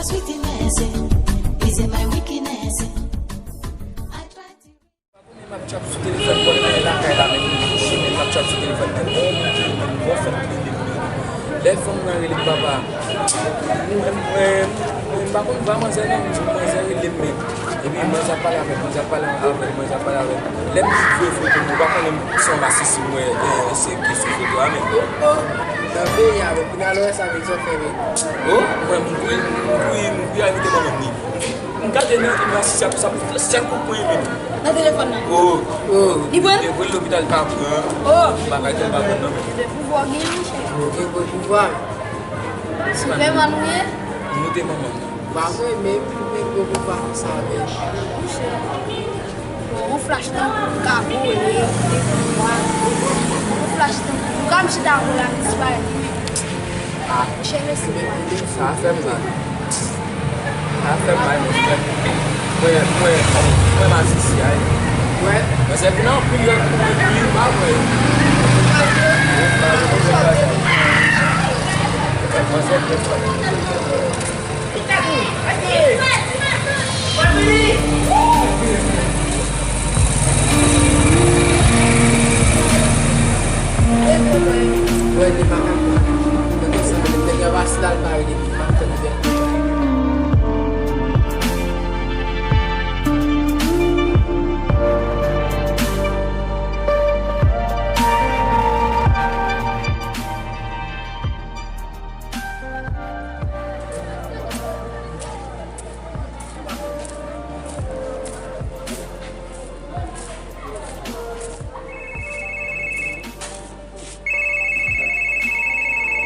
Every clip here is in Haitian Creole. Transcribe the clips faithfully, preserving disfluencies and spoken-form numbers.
Sweetness, is in my wickedness. I try to. M ap chat sou telefòn, bon, men lakay la menm, m kouche, men m ap chat sou telefòn nan, bon, bon, bon, fanm ki rele m. Lè fanm nan rele m papa, mwen, mwen, mwen pa konn vwa manzè non, m di manzè rele m, men, epi manzè ap pale avè m, manzè ap pale avè m, manzè ap pale avè m. Lè m di vwe foto m, ou pa konnen m se yon masisi, mwen, eh, se ki sou foto a, men. Oh, oh, nan peyi a, men, pou n al wè sa, men, sa w fè, men. Oh, mwen, m kouri, m kouri, m kouri al mete manman m li. M gade nan, nan sisi a, sa pou fè sèl kout pwen, men. Nan telefòn nan? Oh. Oh. Li pran? Li pran lopital pa pran. Oh. Bagay tel pa pran, non. Pouvwa w genyen, monchè. Ou gen gwo pouvwa. Sipèman ou ye? Moute manman. Pa mwen menm, mwen gwo pouvwa konsa, men. Monchè. Bon, yon flach tankou m ka vole, gen pouvwa. Yon flach tankou m ka m chita vole a disparèt. Ah, monchè, mèsi. Sa fè m mal. Sa fè m mal, monchè. Mwen, mwen, mwen masisi a. Mwen. Mwen se pou nan anpil lòt pou mwen, pou li pa mwen. Mwen se pou Wè, li pa ka pran. Mwen konsa, nèg la pase la, l pare depi maten, li vin.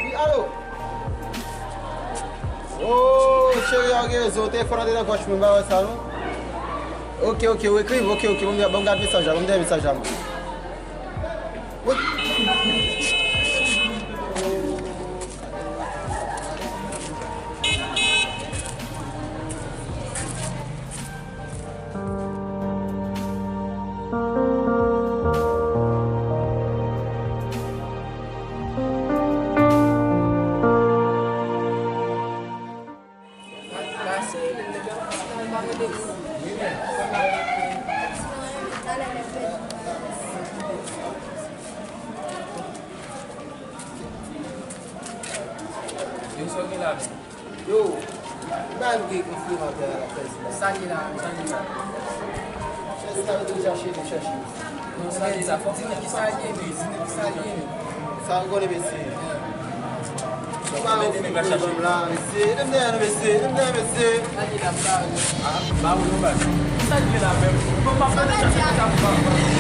Wi, alo? Oh, cheri a, w gen rezon, telefòn nan te nan pòch mwen, m pa wè sa, non. Ok, ok, ou ekri m, ok, ok, ban m, ban m gad mesaj la, ban m gad mesaj la, mwen. Wi. Yo, sa w gen la menm? Yo, m pa gen konfliman avè la près la. Sa gen la menm, sa gen la. Près la, yo te chache, nou chache. Non, sa gen la, fòk di nou ki sa gen, men, di nou ki sa gen, men. Sa ou konnen, mesye? Ou pa yon figi pwoblèm la, mesye. Ede m dèyè nou, mesye. Ede m dèyè, mesye. Sa gen la, sa gen la. Ah, ba ou non, baz. Sa gen la menm? Ou pa fè chache sa, pa, pa.